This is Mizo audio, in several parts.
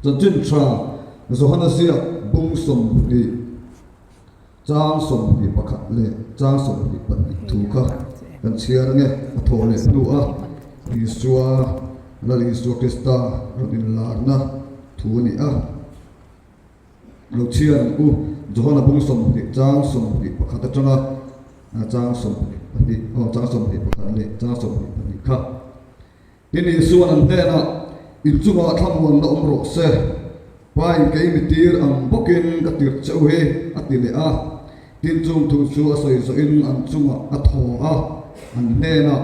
Chanchin tha Johana ziak bung 20 chang 21 leh chang 22 thu kha kan chhiar ange. A thawh leh hnu a Isua, Lal Isua Krista rawn inlarna thu a ni a. Lo chhiar ang u, Johana bung 20 chang 21 atanga chang 22, aw chang 21 leh chang 22 kha. Tin, Isua'n an hnenah, In chungah thlamuanna awm rawh se, Pain kei mi tir ang bawkin ka tirh che u hi, a ti leh a. Tin, chung thu chu a sawi zawhin an chungah a thaw a, an hnenah,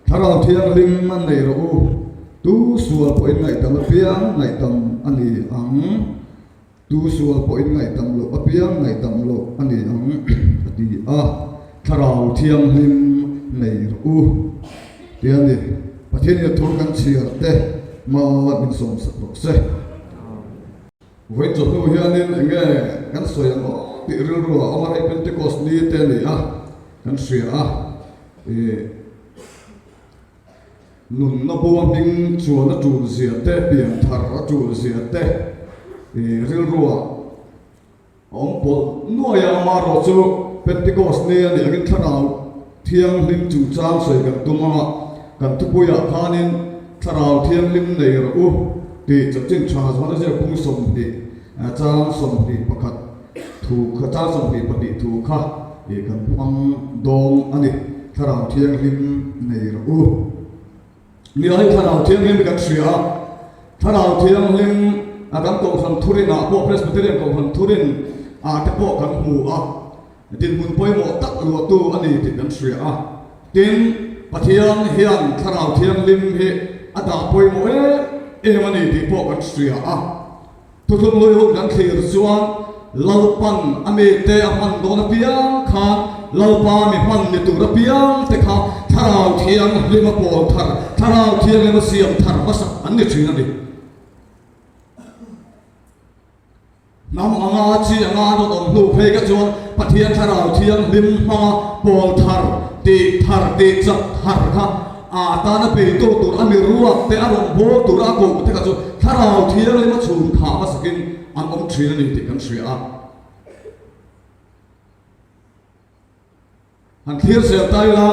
Thlarau Thianghlim a nei rawh u, tu sual pawhin ngaihdam apiang ngaihdam a ni ang. Tu sual pawhin ngaihdam loh apiang ngaihdam loh a ni ang, a ti a. Thlarau Thianghlim nei rawh u, ti a ni. Pathianin a thu kan chhiar te hma min sawmsak rawh se. Vawiin chawhnu hianin eng nge kan sawi ang aw tih rilru a awm a, hei Pentecost ni te a ni a, kan hria a. Ih. Nunna bua hming chuan a tul zia te, pian thar a tul zia te rilruah a awm pawlh nuai a, amaherawh chu Pentecost ni a nih angin Thlarau Thianghlim chungchang sawi kan tum anga kan thupuiah khanin Thlarau Thianghlim nei rawh u tih chanchin tha Johana ziak bung 20 chang 21 thu kha chang 22 thu kha ih kan hmang dawn a ni. Thlarau Thianghlim nei rawh u. Nia hei Thlarau Thianghlim hi kan hria a, Thlarau Thianghlim a kan Kohhran thurin ah pawh Presbyterian Kohhran thurin ah te pawh kan hmu a, dinhmun pawimawh tak luahtu a ni tih kan hria a. Tin, Pathian hian Thlarau Thianghlim hi a dah pawimawh em em a ni tih pawh kan hria a. Thuthlung hlui hun kan thlir chuan Lalpan a mite a hman dawn apiang khan Lalpa mi hman ni tur apiang te kha Thlarau Thianghlim a pawl thar, Thlarau Thianghlim a siam thar hmasak an ni thin a ni. Hnam anga chi anga an rawn awm hnu phei kha chuan Pathian Thlarau Thianghlim hmanga pawl thar, tih thar, tih chak thar kha A tana beitu tur a mi ruak te, a rawn bawl tur a koh te kha chu Thlarau Thianghlim a chhun thah hmasakin an awm thin a ni tih kan hria a. Han thlir zel ta ila,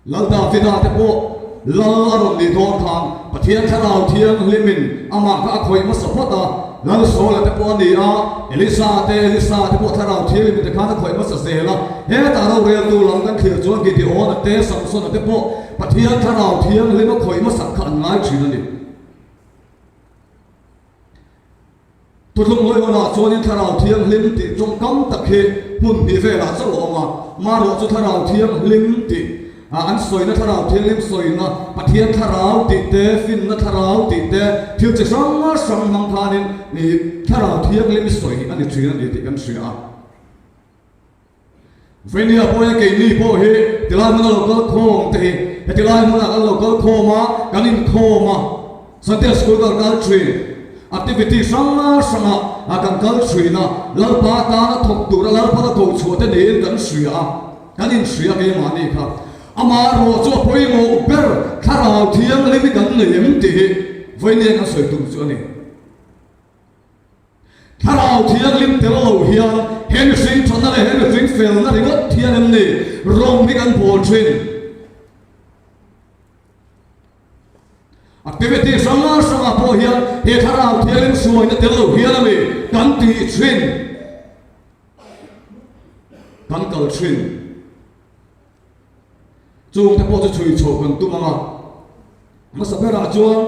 Lal Davida te pawh Lal a rawn nih dawn khan Pathian Thlarau Thianghlimin amah kha a khawih hmasa phawt a, Lal Saula te pawh a ni a, Elisa te, Elisa te pawh Thlarau Thianghlim te khan a khawih hmasa zel a. Hetah roreltu lam kan thlir chuan Gideona te, Samsona te pawh Pathian Thlarau Thianghlim a khawih hmasak kha an ngai thin a ni. Thuthlung hlui hunah chuanin Thlarau Thianghlim tih tawngkam tak hi hmun hnih velah chauh a awm a, marawh chu Thlarau Thianghlim tih an sawina Thlarau Thianghlim sawina Pathian Thlarau tih te, finna Thlarau tih te, thil chi hrang hrang hmang khanin Thlarau Thianghlim sawi a ni thin a ni tih kan hria a. Venia pawhin keini pawh hi tilai hmuna lo kal khawm te hi heti lai hmunah kan lo kal khawm a, kan inkhawm a, Sunday School kan kal thin, activity hrang hrangah kan kal thin a, Lalpa tana thawk tura Lalpa la ko chhuah te niin kan hria a, kan inhria keimahni kha. Amaherawh chu a pawimawh ber Thlarau Thianghlim hi kan nei em tih hi Venia kan sawi tum chu a ni. Thlarau Thianghlim tel lo hian he mihring thatna leh he mihring felna ringawt hian em ni rawng hi kan bawl thin? Activity hrang hrangah pawh hian he Thlarau Thianghlim hruaina tel lo hian a mi kan tih thin, kan kal thin. Chungte pawh chu chhui chhoh kan tum ang a, hmasa berah chuan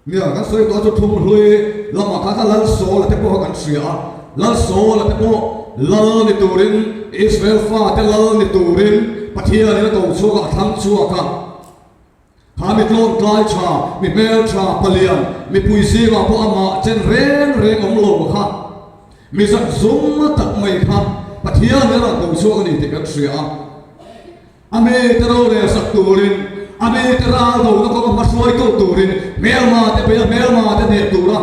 Nia, kan sawi tawh chu thum hlui lamah khan kha Lal Saul-a te pawh kha kan hria a. Lal Saul-a te pawh Lal ni turin, Israel fate Lal ni turin Pathianin a ko chhuak a, a thlang chhuak a. Kha mi tlawmtlai tha, mi hmel tha, palian, mipui zingah pawh amah chen reng reng awm lo kha, mi zak zum tak mai kha Pathianin a rawn ko chhuak a ni tih kan hria a. A mite rorel sak turin, a mite ral dona kawnga hma hruaitu turin, hmelma te beia hmelma te hneh tura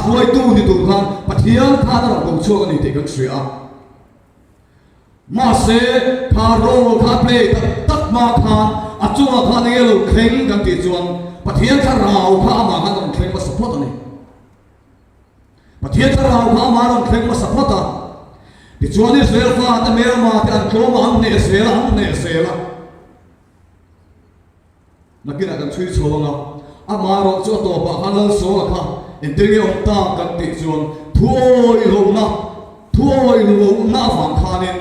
hruaitu ni tur khan Pathian khan a rawn ko chhuak a ni tih kan hria a. Mahse, kha role kha a play tak tak hma khan. A chungah khan enge lo thleng kan tih chuan Pathian thlarau kha amah khan a rawn thleng hmasa phawt a ni. Pathian thlarau kha amah a rawn thleng hmasa phawt a. Tichuan Israel fate hmelma te an tlawm a, an hneh zel a, an hneh zel a. Nakinah kan chhui chho ang a, amaherawh chu a tawpah khan Lalsawla kha engtin nge awm ta kan tih chuan thuawi lohna, thuawi lohna avang khanin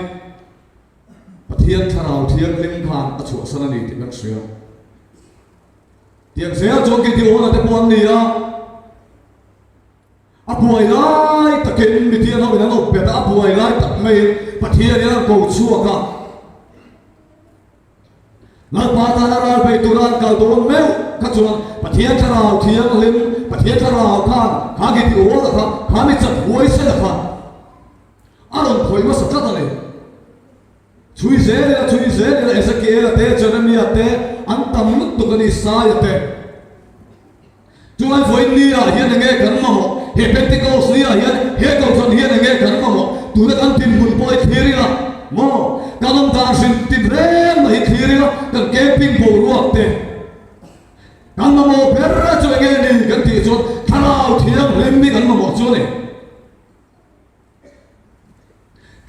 Pathian thlarau thianghlim khan a chhuahsan a ni tih kan hria. Tiang zel chuan Gideon-a te pawh an ni a, a buai lai takin Midian ho in an awp bet a, a buai lai tak maiin Pathianin an ko chhuak a. Lalpa tana ral bei tura an kal dawn meuh kha chuan Pathian thlarau thianghlim, Pathian thlarau khan kha Gideon-a kha, kha mi chak huaisena kha a rawn khawih hmasa tlat a ni. Chhui zel ila, chhui zel ila, Ezekiel-a te, Jeremia te, an tam lutuk a ni, Isaia te. Chulai vawiin ni ah hian enge kan mamawh? He Pentecost ni ah hian he kohhran hian enge kan mamawh? Tuna kan dinhmun pawh hi thlir ila maw? Kan awm dan hrim tin reng mai hi thlir ila, kan camping boruak te kan mamawh ber chu enge ni kan tih chuan Thlarau Thianghlim hi kan mamawh chu a ni.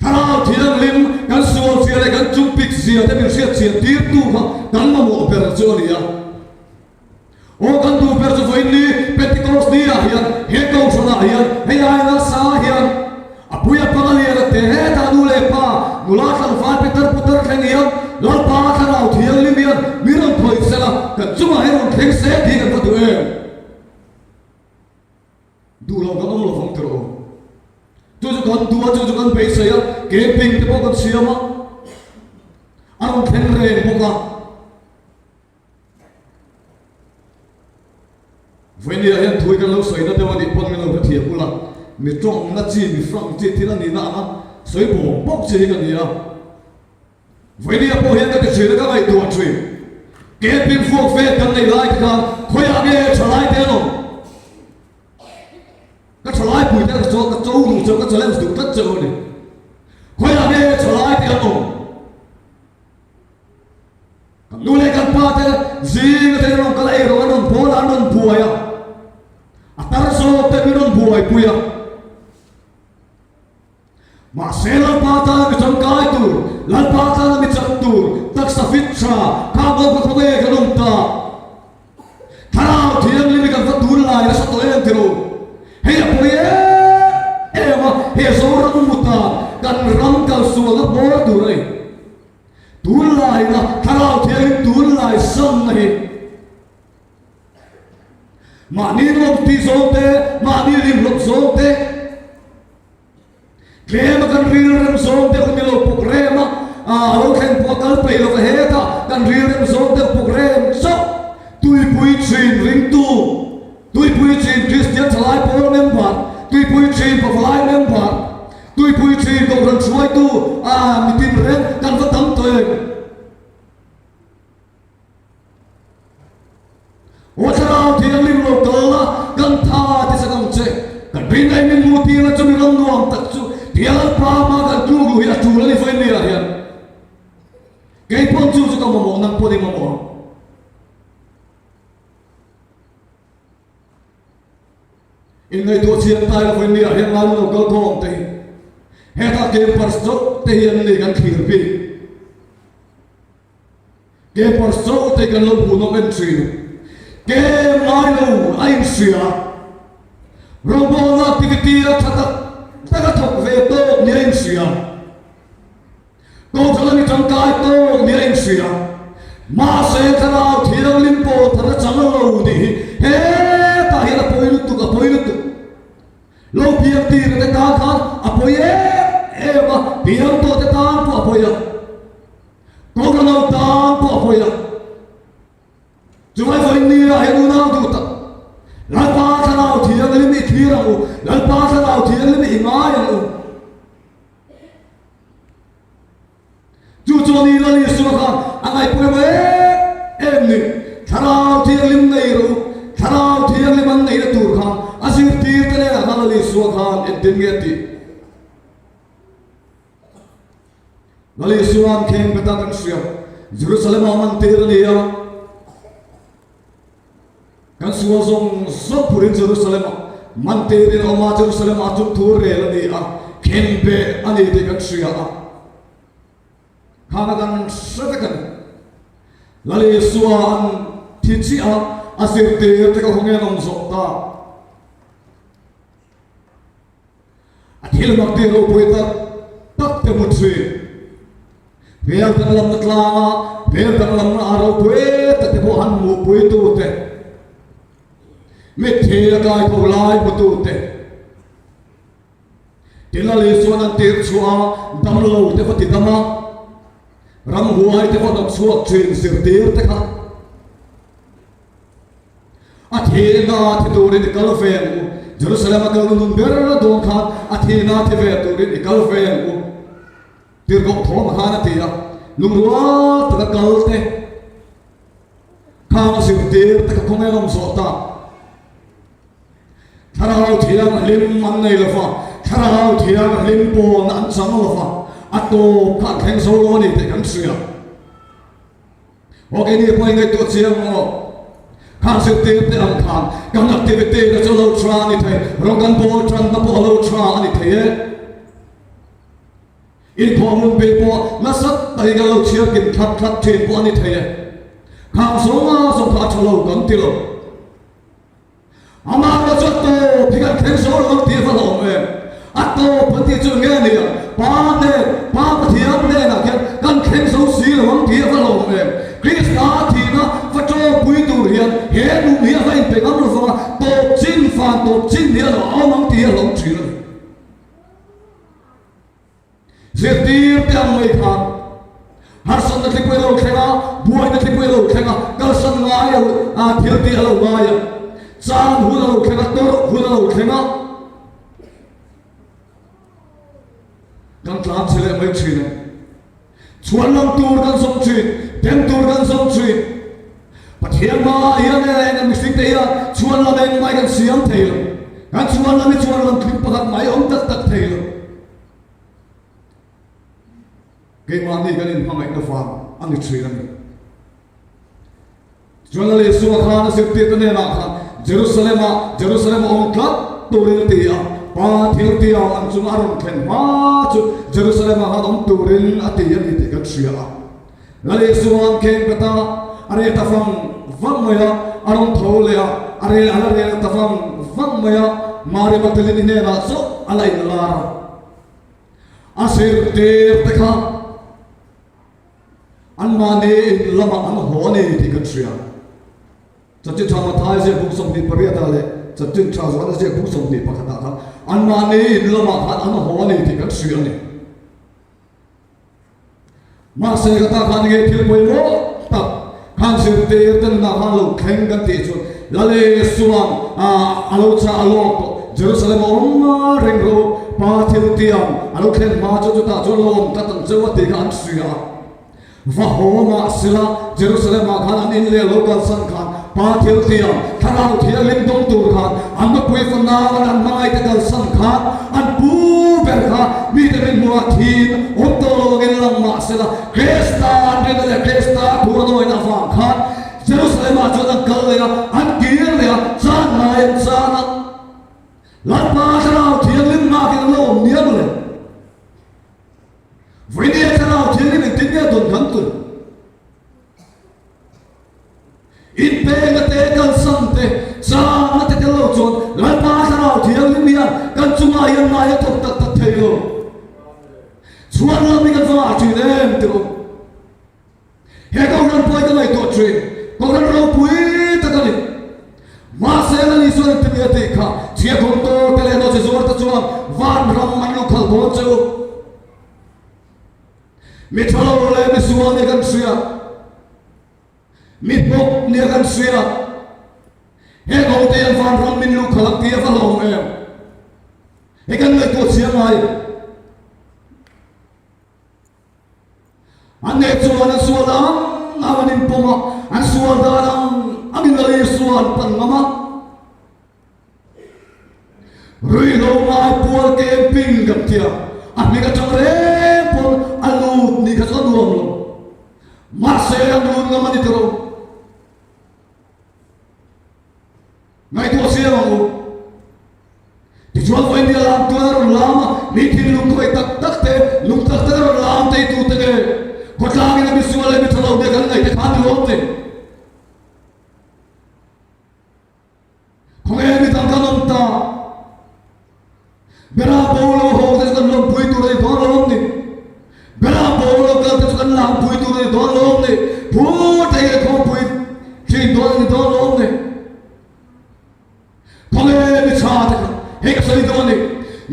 Thlarau Thianghlim kan sual zia leh kan chungpik zia te min hriat chian tirtu kha kan mamawh ber chu a ni a. Aw kan duh ber chu vawiin ni Pentecost ni ah hian he kohhran ah hian hei ai nasa hian a pui a pang a lian a te hetah nu leh pa nula tlangval pitar putar thleng hian Lalpa Thlarau Thianghlim hian min rawn khawih sela kan chungah hian rawn thleng se tih kan va duh em? Duh lo kan awm lo vang tirh aw. Chu chu kan duh a, chu chu kan beisei a, camping te pawh kan siam a, a rawn thleng reng bawk a. Vawinia hian thui kan lo sawi na deuh a nih pawn min lo hrethiam ula, mi tawngna chi, mi hrang chi thil a nihna anga sawi bawm bawk chi hi ka ni a. Vawinia pawh hian ka ti thin a, ka ngaihtuah thin. Camping fuak vel kan nei lai te khan khawiah nge thalai te an awm? Ka thalai pui te ka cho ka cho duh cheu, ka challenge duh tlat cheu a ni. Khawiah nge thalai te an awm? Kan nu leh kan pa te zing atangin an rawn kal a, eirawng an rawn bawl a, an rawn buai a, a tar zawk te min rawn buaipui a. Mahse Lalpa tana mi tangkai tur, Lalpa tana mi chak tur, taksa fit tha, kha bo kha khawnge kan awm ta. Thlarau Thianghlim hi kan va tun lai nasa tawh em tiro. Hei a pawi em em a, he Zoram muta kan ram kalsualna hmawr tur a ni. Tun laina Thlarau Thianghlim tun lai sanna hi mahni nuam ti zawng te, mahni rimhlawp zawng te, Tlem a kan rilrem zawng deuh ni lo puk rem a, a lo thlen pawh a kal peih lo va hetah kan rilrem zawng deuh puk rem chauh. Tuipui thin ringtu, tuipui thin Kristian thalai pawl member, tuipui thin pavalai member, tuipui thin kohhran hruaitu a mitin reng kan va tam tawh em? Aw Thlarau Thianghlim lo kal la, kan tha ti sak ang che. Kan rinai min hmuh tir la chumi ram nuam tak chu tia Lalpa hma kan tluk luh hi a tul a ni vawi miah hian. Kei pawn chu chu ka mamawh, nang pawn i mamawh ang. Inngaihtuah chian tai la vawi miah hian ngai lo kal khawm te hi hetah campers chauh te hi an ni kan thlir bik. Paper chauh te kan lo hmuh nawm en thin. Kem ngai lo a inhria. Rawngbawlna activity a tha tak tak a thawk ve tawk nia inhria. Kohhran a mi tangkai tawk nia inhria. Mahse thlarau thianghlim pawl thar a chang lo tih hi hetah hian a pawi lutuk a pawi lutuk. Lo piang tir te tan khan a pawi em em a, piang tawh te tan pawh a pawi a. Kohhran lo tan pawh a pawi a. Chulai vawiin ni ah hian unau duh tak, Lalpa Thlarau Thianghlim i thlir ang u, Lalpa Thlarau Thianghlim i ngai ang u. Chu chuan i Lal Isua khan a ngaihpawimawh em em ni. Thlarau Thianghlim nei rawh u, Thlarau Thianghlim an neihna tur khan a zirtir te hnenah khan Lal Isua khan engtin nge a tih? Lal Isua'n kheng beta kan hria. Jerusalem-ah mantir a ni a. Kan sual zawng zawng phurin Jerusalem-ah mantirin a awm a, Jerusalem-ah chu thu rel a ni a, khenbeh a ni tih kan hria a. Khana kan hre vek a ni. Lal Isua an thi chiah a, a zirtir te ka khawnge an awm zawh ta. A thil mak tih ropui tak tak te hmu thin. Hmel danglamna tlanga hmel danglamna a ropui tak te pawh han hmuhpui tu te, mitthi a kai tho lai hmutu te, Tilali chuan an tir chhuah a, damlo te va ti dam a, ramhuai te va hnawt chhuak thin zirtir te kha a thihna thi turin i kal ve ang u. Jerusalem a kal nun ber dawn khan a thihna thi ve turin i kal ve ang u. Tirhkoh thawm khan a ti a, lungrual taka kal te khang a zirtir te kha khawnge an awm zawh ta. Thlarau Thianghlim an nei lo va, Thlarau Thianghlim pawn an chang lo va, a tawp kha an thleng zo lo a ni tih kan hria. Aw keini pawh i ngaihtuah chiang maw? Khang zirtir te ang khan kan activity te chu a lo tha a ni thei, rawng kan bawl tanna pawh a lo tha a ni thei e. Inkhawm hun pe pawh nasa takin kan lo chhiar kim thlap thlap thin pawh a ni thei e. Khang zawnga zawng kha a tha lo kan ti lo. Amah erawh chu a tawp hi kan thleng zo lo ang tih a va hlauhawm em? A tawp an tih chu nge ni ang? Pa hnen, Pa Pathian hnenah khian kan thleng zo si lo ang tih a va hlauhawm em? Krista thihna va tawpui tur hian he nun hi a va inpe ngam lo vang a, tawp chin, van tawp chin hi a lo awm ang tih a hlauhawm thin a ni. Zirtir te ang mai khan harsatna thlipui a lo thleng a, buaina thlipui a lo thleng a, kalsan ngai a thil tih a lo ngai a, chan hun a lo thleng a, tawrh hun a lo thleng a, kan tlan chhe leh mai thin a. Chhuan lam tur kan zawng thin, dem tur kan zawng thin. Pathian hmaah hian e eng mihring te hian chhuan lam engmah kan siam thei lo. Kan chhuan lam hi chhuan lam tling pakhat mai awm tak tak thei lo. Keimahni kan inhmangaihna vang a ni thin a ni. Chuan Lal Isua khan a zirtirte hnenah khan Jerusalem-ah Jerusalem-a awm tlat turin a ti a, Pa thil tia an chunga a rawn thlen hma chu Jerusalem-ah khan awm turin a ti a ni tih kan hria a. Lal Isua'n kheng bet a, a reh ta vang vang mai a, a rawn tho leh a, a reh a la reh ta vang vang mai a, Mari Magdalene-i hnenah chauh a la inlar a. A zirtirte kha Anmahni in lamah an haw a ni tih kan hria. Chanchin Tha Mathai ziak bung 28 ah leh Chanchin Tha Johana ziak bung 21 ah khan anmahni in lamah khan an haw a ni tih kan hria a ni. Mahse ka ta khan nge thil pawimawh tak khan zirtir te nunah khan lo thleng kan tih chuan Lal Isua'n a lo chah a lawk tawh. Jerusalem a awm reng rawh u, Pa thil tiang a lo thlen hma chu chutah chuan lo awm tlat ang cheu a tih kha an hria a. Va haw mah sela Jerusalem-ah khan an in leh lo kalsan khan Pa thil tiang Thlarau Thianghlim dawng tur khan an nupui fanau an an hmangaihte kalsan khan an pu ber kha mite min hmuhah thiin awm tawh lo angin lang mah sela Krista an rinna leh Krista thu an awina avang khan Jerusalem-ah chuan an kal leh a, an kir leh a, chan ngai an chan a. Lalpa Thlarau Thianghlim nghakin an lo awm nia mawle. Vawinia Thlarau Thianghlim engtin nge dawn kan tum? Inpengna te, kalsan te, changna te tel lo chuan Lalpa Thlarau Thianghlim hian kan chungah hian ngai a thawk tak tak thei lo. Chhuan lam hi kan va ngah thin em tiraw? He Kohhran pawh hi ka ngaihtuah thin, Kohhran ropui tak a ni. Mahse Lal Isua in timi a tih kha, chhiahkhawm tawr te leh nawhchi zuar te chuan vanram an luhkhalh dawn che u. Mi tha lo leh mi sual nia kan hria, mi hnawk nia kan hria, heng ho te hian vanram min luhkhalh ang tih a va hlauhawm em? Hei kan ngaihtuah chiang ngai. An nei chuan an sual ang ang an inpawm a, an sual dan ang angin Lal Isua an pan ngam a. Ruihhlo ngai pual camping kan ti a, a hming atang reng pawn a lut ni kha chu a nuam lo. Mahse an run ngam a ni tiro. Ngaihtuah siam ang u. Tichuan vawiin nia lam tuan a rawn lam a, mi thinlung khawi tak tak te, lung tak tak a rawn lam teitu te nge khawtlangin a misual leh mi tha lo nia kan ngaih te kha an ti awm te. Khawnge mi dang kan awm ta? Bera bo lo haw te chu kan lawmpui tur a ni dawn lo awm ni. Bera bo lo kal te chu kan lampui tur a ni dawn lo awm ni. Phur thei leh khawmpui thin dawn a ni dawn lo awm ni. Khawnge mi tha te kha hei ka sawi dawn a ni.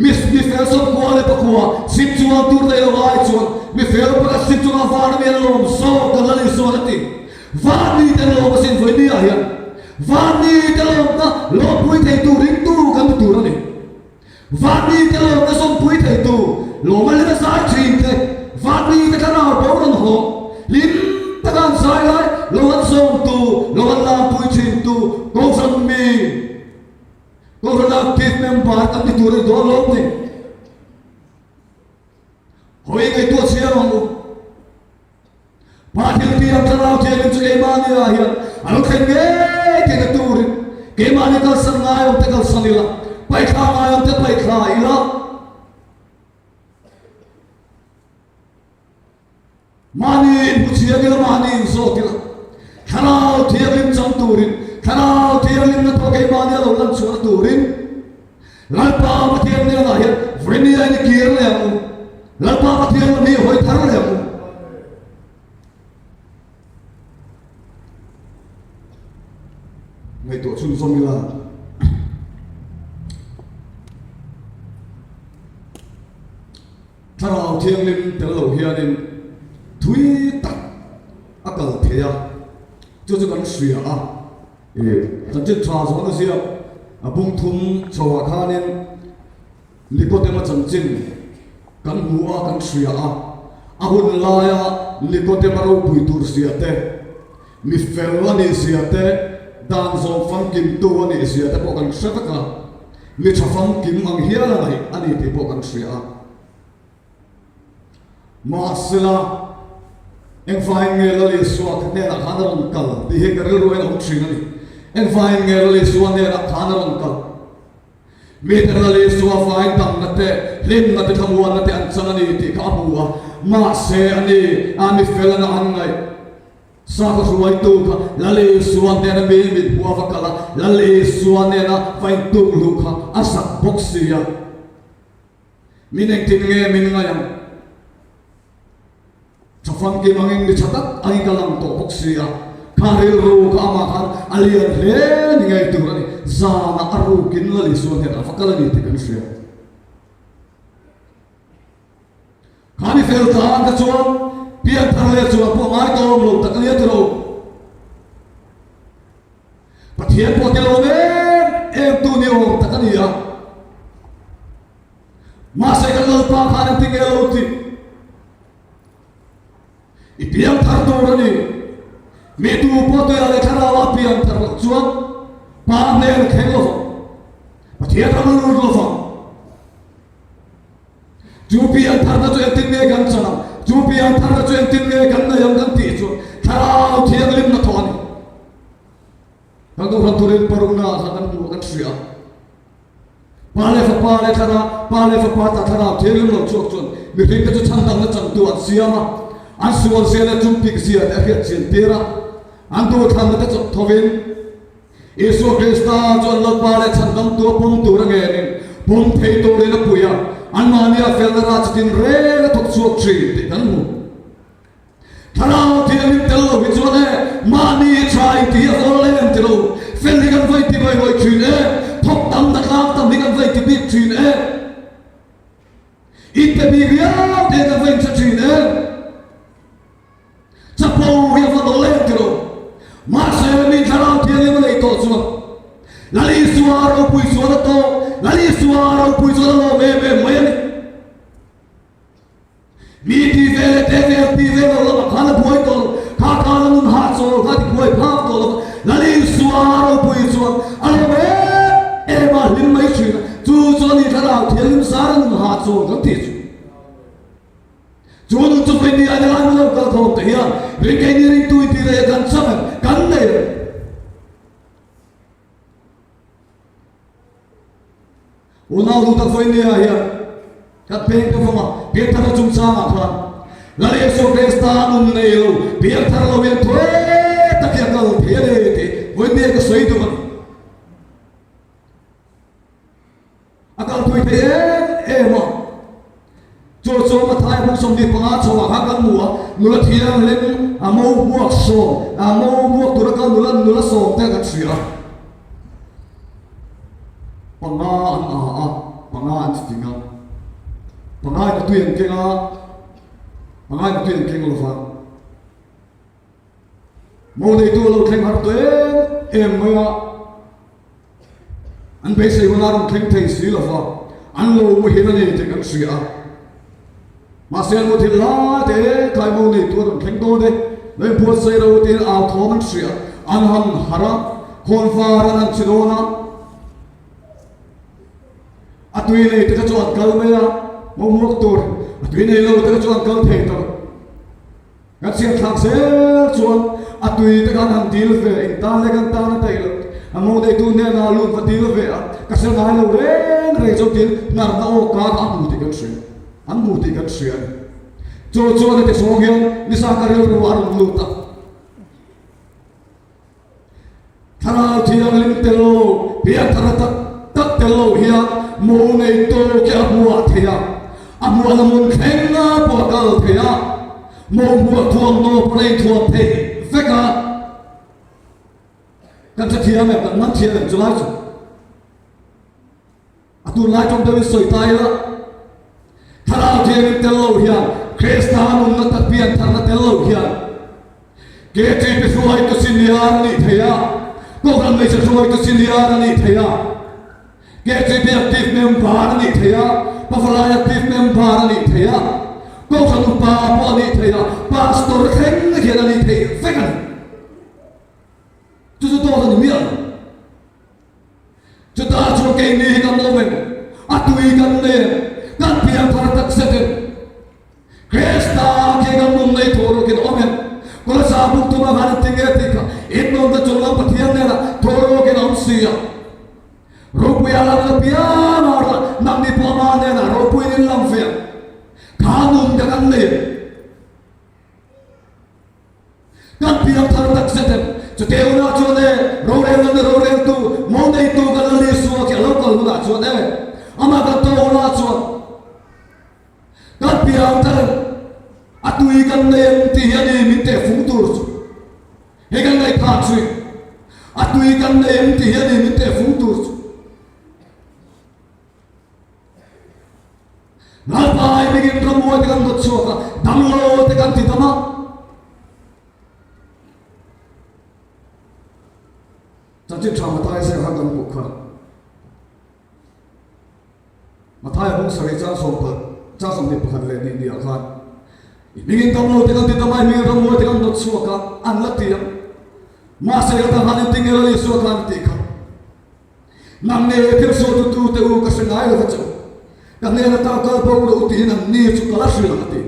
Mi mi fel sawmkua leh pakua sim chuang tur nei lo ai chuan mi fel pakhat sim chunga van ami an lawm zawk kan Lal Isuan a ti. Van mite lawm asin vawi ni ah hian van mite lawmna lawmpui theitu ringtu kan ni tur a ni. Van mite lawmna sawmpui theitu lawma hlim a zai thin te, van mite thlarau bo rawn haw hlim taka an zai lai lo an sawmtu, lo an lampui thintu Kohhran mi, Kohhran active member kan ni tur a ni dawn lawm ni. Hawi ngaihtuah chhiar ang u. Pa thil ti ang thlarau thianghlim chu keimahni ah hian a lo thlen ngei theihna turin keimahni kalsan ngai awm te kalsan ila, paihthla ngai awm te paihthla ila. Mahni inhmu chiang ila, mahni inzawt ila, thlarau thianghlim chang turin, thlarau thianghlimna thaw keimahni a lo lan chhuahna turin Lalpa Pathian hnenah hian vawinia in i kir leh ang u. Lalpa Pathian lam hi i hawi thar leh ang u. Ngaihtuah chhunzawm ila. Thlarau Thianghlim tel lo hianin thui tak a kal thei a, chu chu kan hria a. Chanchin tha zawhna ziak a bung thum chhoah khanin Nikodema chanchin kan hmu a, kan hria a. A hun laia Nikodema ropui tur zia te, mi fel a nih zia te, dan zawm famkimtu a nih zia te pawh kan hre vek a. Mi tha famkim ang hial a ngaih a ni tih pawh kan hria a. Mahsela, engvangin nge Lal Isua hnenah khan a rawn kal tih hi ka rilru hian a awm thin a ni. Engvangin nge Lal Isua hnenah khan a rawn kal? Mite Lal Isua vain damna te, hlimna te, thlamuanna te an chang a ni tih kha a hmu a. Mahse, a ni, a mi fel anga an ngaih Sakhaw hruaitu kha Lal Isua hnena mi mit hmuh a va kal a, Lal Isua hnena va intuk luh kha a zak bawk si a. Min engtin nge min ngai ang? Tha famkim angin mi tha tak angin ka lang tawh bawk si a, kha rilru kha amah khan a lian hle ni ngei tur a ni. Zanah a rukin Lal Isua hnenah a va kal a ni tih kan hria. Kha mi fel tan kha chuan pianthar leh chuan pawh ngai tawm lo tak a nia tiro. Pathian pawh ti lawm em em tu ni awm tak a ni a. Mahse kan Lalpa khan engtin nge lo tih? I piang thar tur a ni. Mi tu pawh tuiah leh thlarauah piang thar loh chuan Pa hnen a thleng lo vang. Pathian ram a lut lo vang. Chu piang tharna chu engtin nge kan chan ang? Chu piang tharna chu engtin nge kan nei ang kan tih chuan Thlarau Thianghlimna thawh a ni. Kan Kohhran thurin parukna ah khan kan hmu a, kan hria a. Pa leh Fapa leh Thlarau, Pa leh Fapa tah Thlarau Thianghlim lo chhuak chuan mihringte chu chhandamna changtu an siam a, an sual zia leh chungpik zia te a hriat chian tir a, an duhthlanna te chawp thovin Isua Krista chuan Lalpa leh chhandamtu a pawm tur a ngenin pawm thei turin a pui a, anmahnia felna rah chitin reng a thawk chhuak thin tih kan hmu. Thlarau Thianghlim tel lo hi chuan e, mahni hi tha in ti hi a hawl em ti lo, fel hi kan va inti ngawih ngawih thin e, thawk tam ta tlak tam hi kan va inti bik thin e, inpe bik riau te kan va inhre thin e. Chapo hi a va dawl em ti lo. Mahse mi Thlarau Thianghlim a neih tawh chuan Lal Isua ropui chuan a tawk, Lal Isua ropui chuan a lawm em em mai a ni. Mi ti ve leh te vel ti ve lo lamah khan a buai tawh lo, kha khan a nun hahchawl kha a ti buai phak tawh lo va, Lal Isua ropui chuan a lawm em em a, hlim mai thin a, chu chu a ni Thlarau Thianghlim zar a nun hahchawl kan tih chu. Chu nun chu. Vawiin ni ah helai hmun lo kal khawm te hian ring keini ringtu inti rei a kan chang em? Kan nei em? Unau duh tak vawiin ni ah hian kan peng ta vang a, Pianthar chungchangah khan Lal Isua Krista nun nei lo, pianthar lo hian thuai tak hi a kal thei a ni tih vawiin ni ah ka sawi duh a ni. A kal thui thei em em a. Chu chu Mathaia bung 25 chhoah khan kan hmu a, nula thianghlim a mo hmuak sawm, a mo hmuak tura kal nula nula sawm te kan hria a. Panga an a a, panga an fing a. Panga in a tui an keng a, panga in a tui an keng lo va. Mo neitu a lo thleng har tawh em em mai a. An beisei huna rawn thleng thei si lo va, an lo muhil a ni tih kan hria a. Mahse an muthilh lai te tlai mo neitu a rawn thleng dawn e, lo inbuatsaih ro tiin au thawm an hria a, an han harh a, khawnvar an han chi dawn a. A tui nei te kha chu an kal mai a, mo hmuak tur a tui nei lo te kha chu an kal thei ta lo. Kan chhiat thlak zel chuan a tui te khan han dil ve, eng tan leh kan tan a daih loh. A mo neitu hnenah lut va dil ve a, ka hre ngai lo reng reng chu tiin hnarna aw kar a hmu tih kan hria, an hmu tih kan hria a ni. Chu chuan heti zawng hian nisa ka rilru a rawn lut a. Thlarau Thianghlim tel lo, pianthara tak tak tel lo hian mo nei tawk hi a hmuah thei a, a hmuahna hmun thlenga pawh a kal thei a, mo hmuah thuamhnaw pawh a inthuam thei vek a. Kan hrethiam em? Kan man thiam em chulai chu? A tunlai tawng deuhin sawi ta ila, Thlarau Thianghlim tel lo hian, Krista nunna tak piantharna tel lo hian, KTP hruaitu senior a nih theih a, Kohhran hmeichhe hruaitu senior a nih theih a, KTP active member a nih theih a, Pavalai active member a nih theih a, Kohhran upa pawh a nih theih a, Pastor thleng hian a nih theih vek a ni. Chu chu dawt a ni miah lo. Chutah chuan keini hi kan awm em? A tui kan nei em? Kan pianthar tak zet em? Krista khi kan nun nei thaw rawkin awm em? Kolasa buk tuma khan an ti nge tih kha innawnna chung lam Pathian hnenah thaw rawkin a awm si a. Ropuia lam la piang a rawh nangni pawh ama hnenah ropuiin in lang ve ang. Kha nun kha kan nei em? Kan piang thar tak zet em? Chute hunah chuan e, rorelna ni roreltu, mo neitu kan la Isua khi a lo kal hunah chuan e, amah kan tawh hunah chuan kan piang thar em? A tui kan nei em tih hi a ni min tehfung tur chu. Hei kan ngaihthah thin. A tui kan nei em tih hi a ni min tehfung tur chu. Lalpa ai mingin ramhuai te kan dawt chhuak a, damlo te kan ti dam a. Chanchin tha Mathaia ziak khan kan hmuh kha. Mathaia bung sarih chang sawm pakhat, chang 21 leh ni ni ah khan i mingin damlo te kan ti dam a, i mingin ramhuai te kan dawt chhuak a, an la ti ang. Mahse ka tan khan engtin nge Lal Isua khan a tih kha? Nang nge thil sualtu tute u ka hre ngai lo va che u, ka hnen ata kal bo rawh u tiin an ni chu ka la hrilh ang a ti.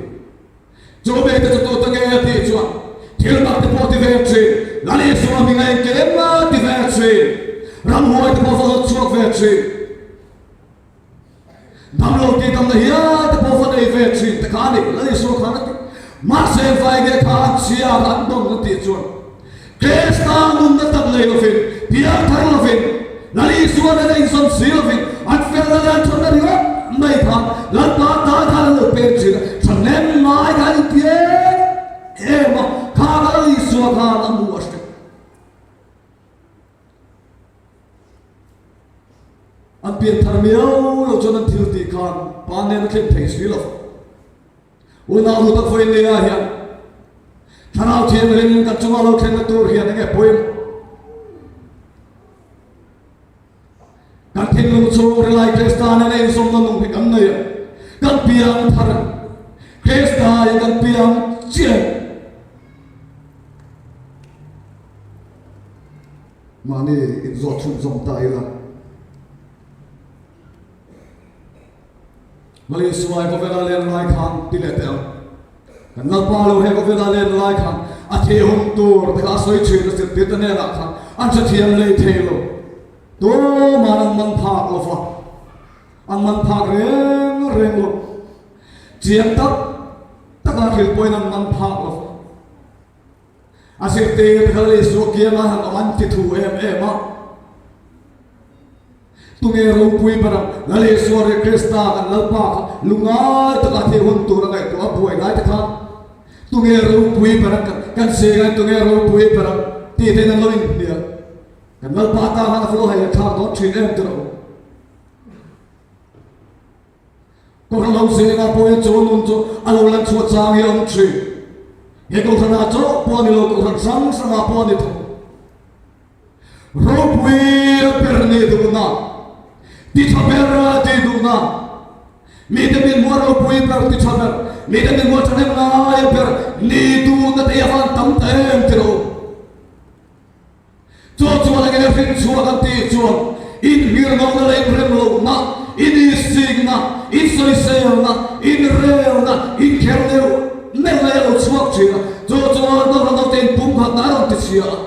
Chu mite chu tute nge a tih chuan thil mak te pawh ti ve thin, Lal Isua hming a engkim a ti ve thin, ramhuai te pawh va hlawt chhuak ve thin. Damlo tih damna hial te pawh va nei ve thin te kha a ni, Lal Isua khan a ti. Mahse vaige kha an chhia an dawn a tih chuan Krista nunna tak nei lovin, piangthar lovin, Lal Isua nena inzawm si lovin, an felna leh an thatna ringawt mai khan Lalpa tan khan an lo pek thin a, thahnem ngai kha an inti em em a, kha kha Lal Isua khan a hmu a hre. An pianthar miau lo chuan an thil tih khan pa nen a thlen thei si lo. Unau nu tak vawiin nia hian Thlarau Thianghlim kan chunga lo thlenna tur hian enge pawimawh? Kan thinlung chhung rilai Krista nena inzawmna nung hi kan nei a, kan piang thar a, Krista hi kan piang chiah a. Mahni inzawt chhunzawm ta ila. Lal Isua i khawvela len lai khan ti leh teh ang. Kan Lalpa lo he khawvela len lai khan a thih hun tur te kha a sawi thin a zirtirte hnenah khan an hrethiam lei thei lo. Tuma'n an man phak lo va, an man phak reng reng lo. Chiang tak taka thil pawhin an man phak lo va. A zirtir kha Isua kianga han awm an ti thu em em a. Tunge ropui ber ang? Lal Isua leh Krista kan Lalpa kha lungai taka thih hun tur a ngaihtuah a buai lai te khan tunge ropui ber ang kan zirah tunge ropui ber ang tih te in an lo inhnial. Kan Lalpa tan khan a va lo hei thlak dawn thin em tiraw? Kohhran ho zingah pawhin chu nun chu a lo lan chhuah chang hi a awm thin. He kohhranah chauh pawh a ni lo, kohhran hrang hrangah pawh a ni tho. Ropui ber nih duhna, ti tha ber tih duhna, mite min hmuh a ropui ber ti tha ber, mite min hmuh a thahnem ngai ber nih duhna te hi a van tam ta em ti lo. Chu chuan enge hrin chhuak an tih chuan inhirnawhna leh inremlohna, inisingna, insawiselna, inrelna, inkher neuh neuh lai a lo chhuak thin a. Chu chuan Kohhran hote inpumkhatna a rawn ti chhia a,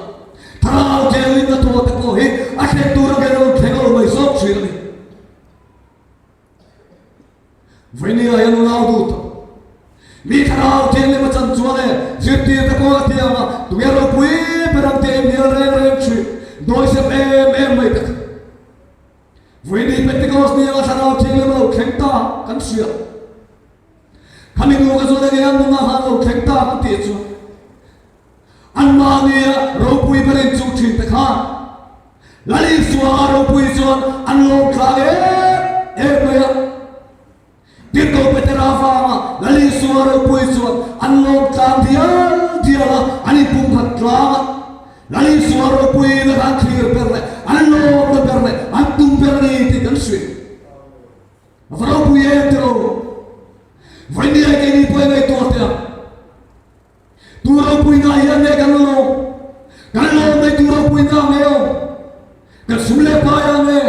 Thlarau Thianghlimna thawhte pawh hi a thlen tur angin a rawn thleng lo mai zawk thin a ni. Vawini ah hian unau duh tak. Mi thlarau thianghlim a chan chuan e, zirtir te pawh a thiang a, tunge ropui ber ang tih a inhnial reng reng thin, dawisep em em mai tak. Vawini Pentecost ni anga thlarau thianghlim a lo thleng ta kan hria. Khami nu ka chuan enge an nunah khan a lo thleng ta kan tih chuan Anmahnia ropui ber inchuh thin te khan Lal Isua a ropui chuan an lawm tlang em em mai a. Tirhkoh Petera avanga Lal Isua ropui chuan an lawm tlang dial dial a, an inpumkhat tlang a. Lal Isua ropuina kha an thlir ber leh an lawmna ber leh an tum ber a ni tih kan hria. A va ropui em tiraw? Vawinia keini pawh i ngaihtuah teh ang. Tu ropuina hian nge kan lawm? Kan lawm mai tu ropuina nge awm? Kan sum leh pai ah nge?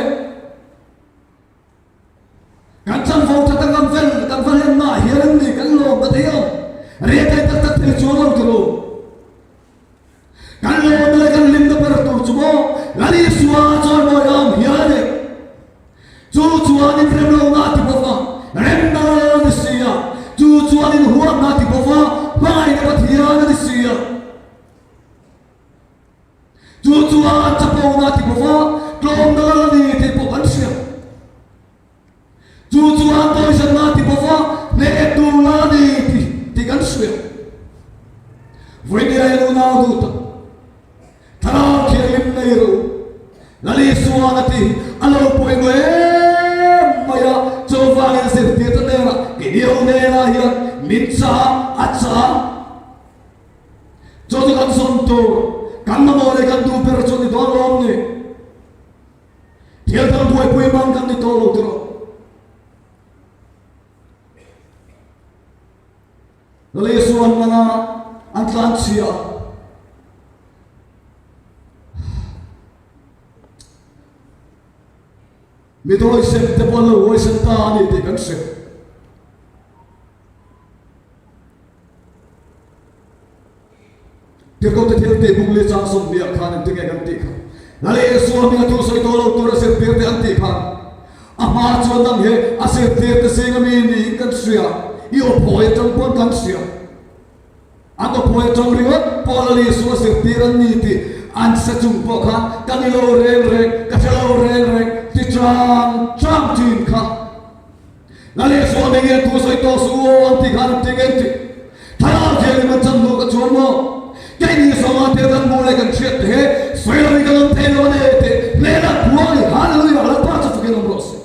Kan chanvo that a kan vel kan va hlenna ah hian an ni kan lawm ta thei awm? Rethei tak tak thei chuang lo tiraw? Kan lawmna leh kan hlimna ber tur chu maw Lal Isua chuan mawi a awm hial a ni. Chu chuan in remlohna a ti bawk a, remna lal a ni si a. Chu chuan in huatna a ti bawk a, hmangaihna Pathian a ni si a. Chu chuan chapona a ti bawk a, tlawmna lal a ni tih pawh kan hria. Chu chuan poison a ti bawk a, hneh tur a ni tih tih kan hria. Vawinia hian unau duh tak, Thlarau Thianghlim nei rawh u. Lal Isuan a ti, a lo pawimawh em mai a, chuvangin zirtirte hnenah, Kei hnenah hian min chah a chah. Chu chu kan zawn tur, kan mamawh leh kan duh ber chu a ni dawn lawm ni. Thil dang buaipui mang kan ni tawh lo tiraw? Lal Isua an man a, an tlan chhia a. Mi dawisem te pawh an lo huaisen ta a ni tih kan hria. Tirhkohte thil tih bung li chang 20 ah khan engtinge kan tih kha? Lal Isua hminga thu sawi tawh lo tur a zirtirte an tih khan a hma chuan nang hi a zirtirte zinga mi niin kan hria, i aw phawi atang pawn kan hria. An aw phawi atang ringawt pawh Lal Isua zirtir an ni tih an hre chung pawh khan ka ni lo reng reng, ka hre lo reng reng ti chang chang thin kha. Lal Isua hming hian thu sawi tawh suh u aw an tih khan an ti ngei tih. Thlarau Thianghlim an chan hnu ka chuan maw? Keini zawnga thil kan hmuh leh kan hriat te he sawi lo in kan awm thei lo a ni tih hnenah phuang a ni. Hallelujah! Lalpa chu fakin awm rawh se.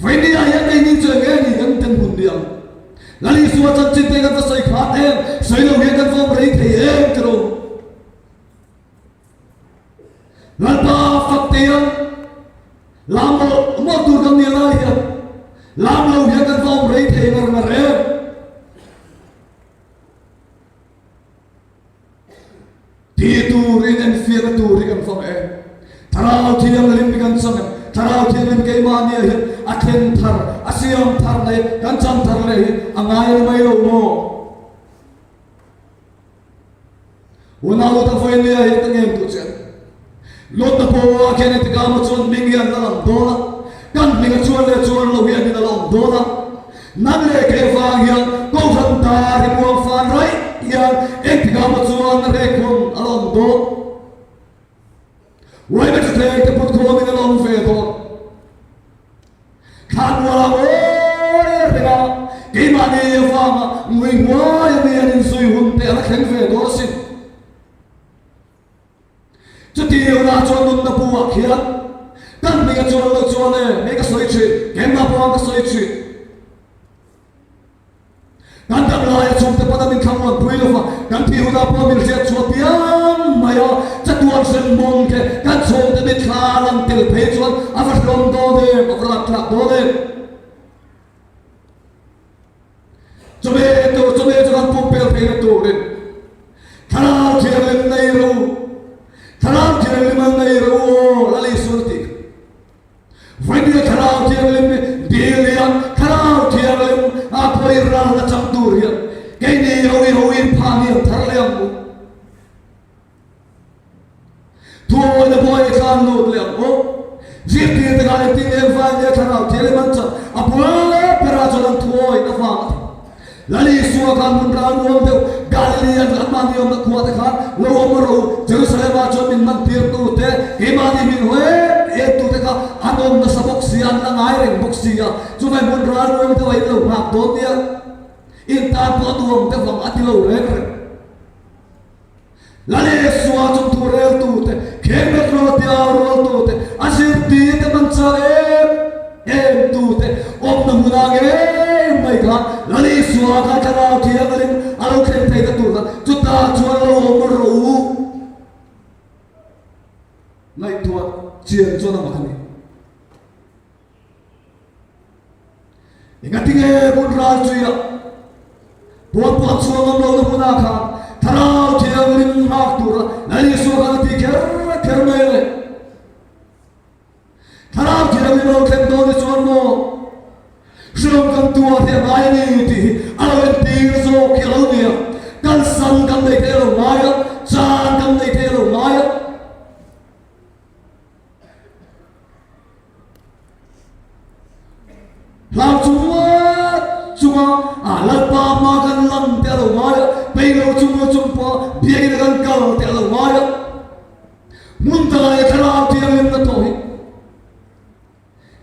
Vawiin ah hian keini chu eng nge ni kan ten hun ni ang? Lal Isua chanchin te kan va sawi khat em? Sawi lo hian kan va awm rei thei em tiraw? Lalpa fak te ang lam mawlh mawlh tur kan nih lai hian lam lo hian kan va awm rei thei ngar ngar em? Ti turin enfiahna tur hi kan fang em? Thlarau Thianghlim hi kan chang em? Thlarau Thianghlim keimahnia hian a thlen thar, a siam thar leh kan chang thar leh hi a ngai a ni mai lo maw? Unau ta vawinia hian ka ngen duh che a ni. Lawtna pawh khian engtikah maw chuan hming hian la lang dawn a, kan hming a chuan leh chuan lo hian in a la awm dawn a. Nan leh kei avang hian Kohhran dar hi muang fan raih hian engtikah maw chuan a rek hun a la awm dawn. Uaime thutthleng te put khawmin a la awm ve dawn. Thlanmual a ngawi reng a, keimahni avanga ngui hnuai a mi an inzui hun te a la thleng ve dawn asin. Chuti hunah chuan nunna bu ah khian kan hming a chuan lo chuan e, hei ka sawi thin, keimah pawh ka sawi thin. Kan dam laia chhungte pawn a min thlamuan pui lo va, kan thih hunah pawh min hriat chhuah piang mai a, chatuan hrem mawng te kan chhungte mitthla a lang tel phei chuan a va hlawm dawn em, a va rakthlak dawn em. Chumi tur, chumi chu kan pumpel theihna turin Thlarau Thianghlim nei rawh u, Thlarau Thianghlim an nei rawh u aw, Lal Isuan a tih kha. Vawikhat Thlarau Thianghlim hi dil hian Thlarau Thianghlim a phawi ral na chang tur hian keini ho i ho in pha hniam thar leh ang u. Thuawina pawh i thlan lut leh ang u. Zirtir te khan engtin nge vai nge Thlarau Thianghlim an chang a bul berah chuan an thuawina vang a ni. Lal Isua khan hmun ral nuam deuh Galilee an anmahni awmna khua te khan lo awm rawh u, Jerusalem ah chuan min man tir tu te, keimahni min haw em em tu te kha an awm nasa bawk si a, an la ngai reng bawk si a, chuvai hmun ral nuam deuh ah in lo nghak dawn nia, in tan pawh a nuam deuh ang a ti lo reng reng. Lal Isua chung thu reltute, Khengbet rual tiau rualtute, a zirtirte man chak em em tute awmna hmunah ngei mai khan Lal Isua kha Thlarau Thianghlim a lo thlen theihna tur kha chutah chuan lo awm rawh u. Ngaihtuah chian chuan a mak a ni. Engatinge hmun ral chuiah puan pawh a chhuah ngam lohna hmunah khan Thlarau Thianghlim nghak tura Lal Isua khan a ti kher kher mai le? Thlarau Thianghlim a lo thlen dawn hi chuan maw hrilawm kan tuar hi a ngai a ni tih hi a lo entir zawk hi a lo ni a, kalsan kan nei thei a lo ngai a, chan kan nei thei a lo ngai a. Hlau chung ngawt chunga a Lalpa hma kan lam te a lo ngai a, pei lo chung maw chung pawh biakina kan kal te a lo ngai a. Hmun dangah leh thlarau thianghlimna thawh hi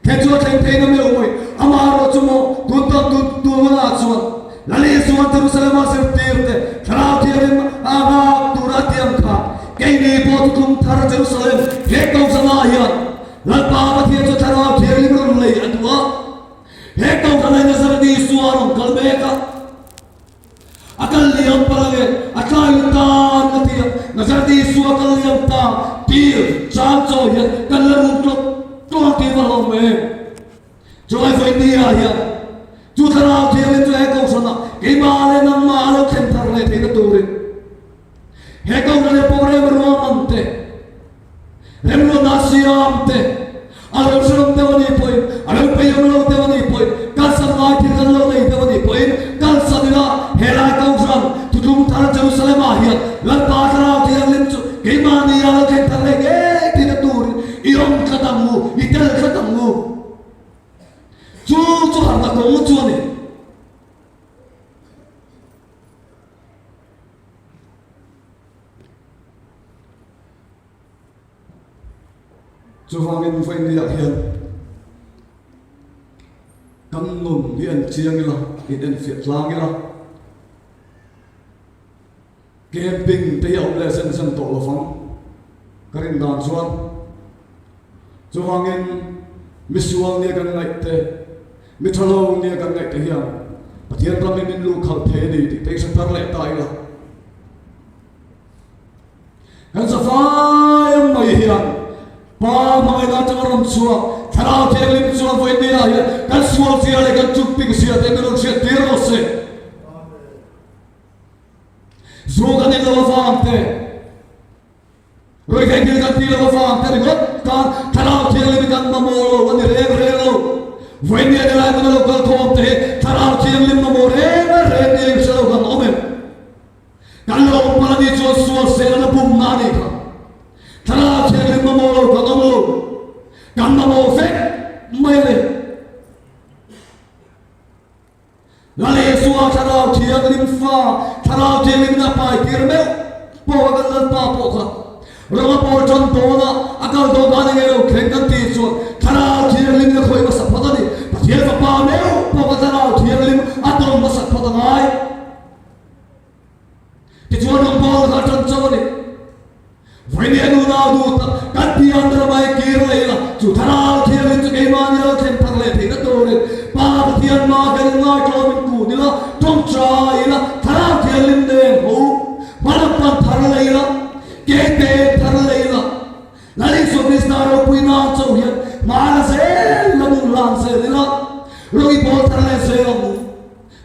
thlen chu a thleng theihna meuh mai. Amaherawh chu maw tun tak tun tun hunah chuan Lal Isua'n Jerusalem-a zirtir te thlarau thianghlim a nghak tura a tiang kha keini pawh thuthlung thar Jerusalem he kohhranah hian Lalpa Pathian chu Thlarau Thianghlim rawn lei a duh a, he kohhran hi Nazareth Isua a rawn kal mek a, a kal liam palh ange, a tlai lu tan a ti a, Nazareth Isua kal liam ta tir chang chaw hian kan la rum tlawk tlawk tih va hlawm em? Chulai vawi nia hian chu Thlarau Thianghlim chu he kohhranah keimah leh nangmah a lo thlen thar leh theihna turin he kohhran leh program ruahman te, Remruatna siam te, a lo hreawm deuh a nih pawhin, a lo peihawm lo deuh a nih pawhin, kalsan ngai thil kan lo nei deuh a nih pawhin, kalsan ila helai Kohhran Thuthlung Thar Jerusalem-ah hian Lalpa Thlarau Thianghlim chu keimahni a lo thleng thar leh ngei tihna turin i awm tlat ang u, i tel tlat ang u. Chu chu harhna kawng chu a ni. Chuvangin vawinia hian kan nun hi en chiang ila, in enfiah tlang ila, camping te hi a awm leh zen zen tawh lovang ka rin dan chuan. Chuvangin misual nia kan ngaih te, mi tha lo nia kan ngaih te hian Pathian ram hi min luh khalh thei a ni tih te hi hre thar leh ta ila. Kan zafai ang mai hian Pa hmangaihna atanga rawn chhuak Thlarau Thianghlim chuan vawinia hian kan sual zia leh kan chukpik zia te min rawn hriat tir rawh se. Zu kan in lo avang te, ruihtheih thil kan ti lo avang te ringawt khan Thlarau Thianghlim hi kan mamawh lo a ni reng reng lo. Vawinia ni lai hmuna lo kal khawm te hi Thlarau Thianghlim mamawh reng reng nia inhre lo kan awm em? Kan lo awm palh a nih chuan sual sel a ni. Kan mamawh vek mai a ni. Lal Isua Thlarau Thianghlim fa, Thlarau Thianghlimin a pai tir meuh pawh kha kan Lalpa pawh kha rawng a pawl tan dawn a, a kal dawn khan enge lo thleng kan tih chuan Thlarau Thianghlimin a khawih hmasak phawt a ni. Pathian Fapa meuh pawh kha Thlarau Thianghlim a tawn hmasak phawt a ngai. Tichuan rawngbawlna kha a tan chauh a ni. Vawinia nunau duh tak kan pian ram ai kir leh ila, chu Thlarau Thianghlim chu keimahni lo thlen thar leh theihna turin Pa Pathian hma kan inngaithlawmin kun ila, tawngtai ila, Thlarau Thianghlim nen ho hmalam pan thar leh ila, keite thar leh ila, Lal Isua Krista ropui nan chauh hian hma la zel ila, nun hlan zel ila, rawng i bawl thar leh zel ang u.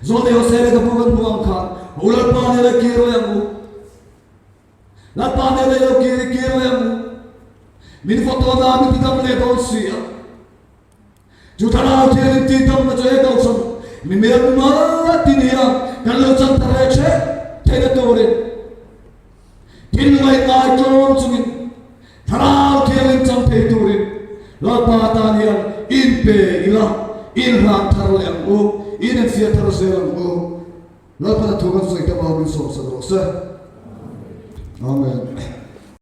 Zawlnei Hosea leh ka pu kan hmuh ang khan, U Lalpa nena kir leh ang u. Lalpa nena i lo kir i kir leh ang u. Min vaw tawn a, min tidam leh dawn si a. Chu thlarau thian in tihdamna chu he kohhran mi mel mumal tin hian kan lo chan thar leh ṭheuh theihna turin thinlung ngaitlawm chungin Thlarau Thianghlim chang thei turin Lalpa tan hian inpe ila, inhlan thar leh ang u, inenfiah thar zel ang u. Lalpa na thu kan sawi tam a, min sawmsak rawh se. Amen.